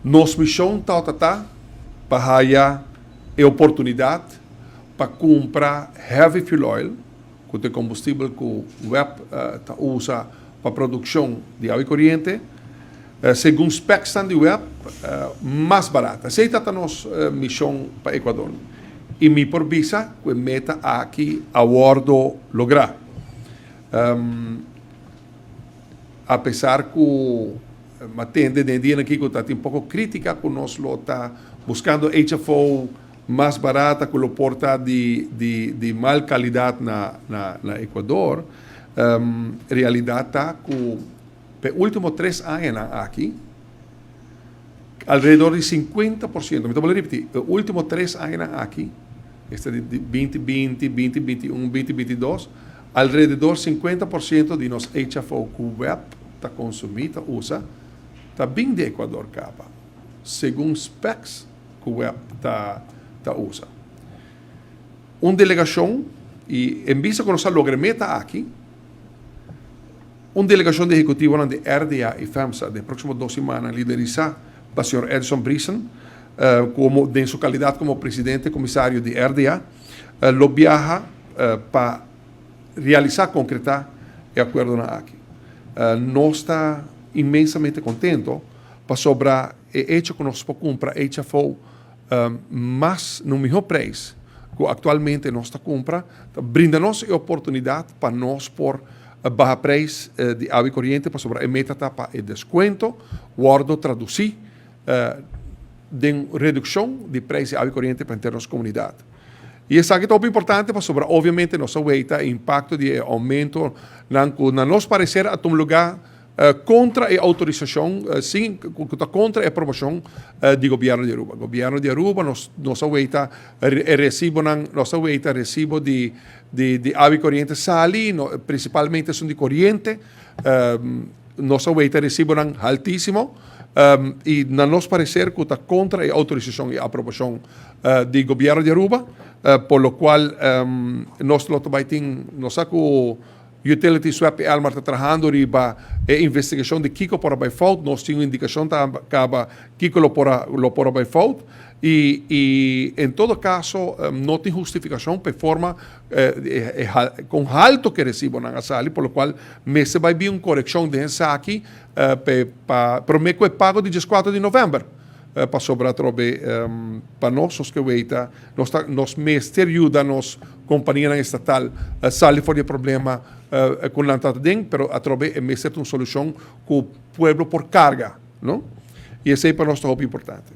Nos mision ta pa haya e oportunidad pa cumpra heavy fuel oil, cu ta combustibel cu WEB ta usa pa produccion di awa coriente, segun specs di WEB, mas barata. Esey ta nos mision pa Ecuador. Y mi por bisa cu e meta aki a wordo logra. Apesar cu m'a tende den dia aki cu tin poco critica cu nos lo ta buscando HFO mas barata cu lo por ta di mal calidad na Ecuador, realidad ta cu e ultimo 3 aña aki, alrededor di 50%, mi ta ripiti, e ultimo 3 aña aki, esta di 2020, 2021, 2022, alrededor 50% di nos HFO cu WEB ta consumi, ta usa, ta bin di Ecuador caba, segun specs cu WEB ta usa. Un delegacion, y en vista cu nos a logra meta aki, un delegacion di ehecutivo di RDA y FEMSA, den proximo 2 siman, liderisa pa señor Edison Briesen, como, den su calidad como presidente comisario di RDA, lo biaha pa realisa, concreta e acuerdo aki. Nos ta inmensamente contento pasobra e hecho cu nos por cumpra HFO mas na miho prijs cu actualmente nos ta cumpra, brinda nos e oportunidad pa nos por baha prijs di awa coriente, pasobra e meta ta pa e descuento wordo traduci den reduccion di prijs di awa coriente pa nos comunidad. Y esaki ta importante pasobra obviamente nos ta impacto di aumento na nos parecer a tuma luga contra e autorisacion, si, contra e aprobacion di gobierno di Aruba. Gobierno di Aruba, nos a weta recibo, nos a weta recibo di awa coriente sali, no, principalmente esun di coriente, nos a weta recibo nan altisimo, y na nos parecer cu ta contra e autorisacion y aprobacion di gobierno di Aruba, por lo cual nos lo bay tin, nos sa cu Utilities, WEB y Elmar ta trahando riba e investigacion di kico por a bay fout. Nos tin indicacion caba kico lo por a bay fout y en todo caso no tin hustificacion pa forma con halto cu recibo nan a sali, por lo cual mester bay bin un coreccion di esaki pa prome cu e pago di 4 di november, pasobra trobe pa nos cu weta nos mester yuda nos compania estatal sali for di problema cu nan ta den, pero atrobe e mester un solucion cu pueblo por carga, no? Y esey pa nos ta importante.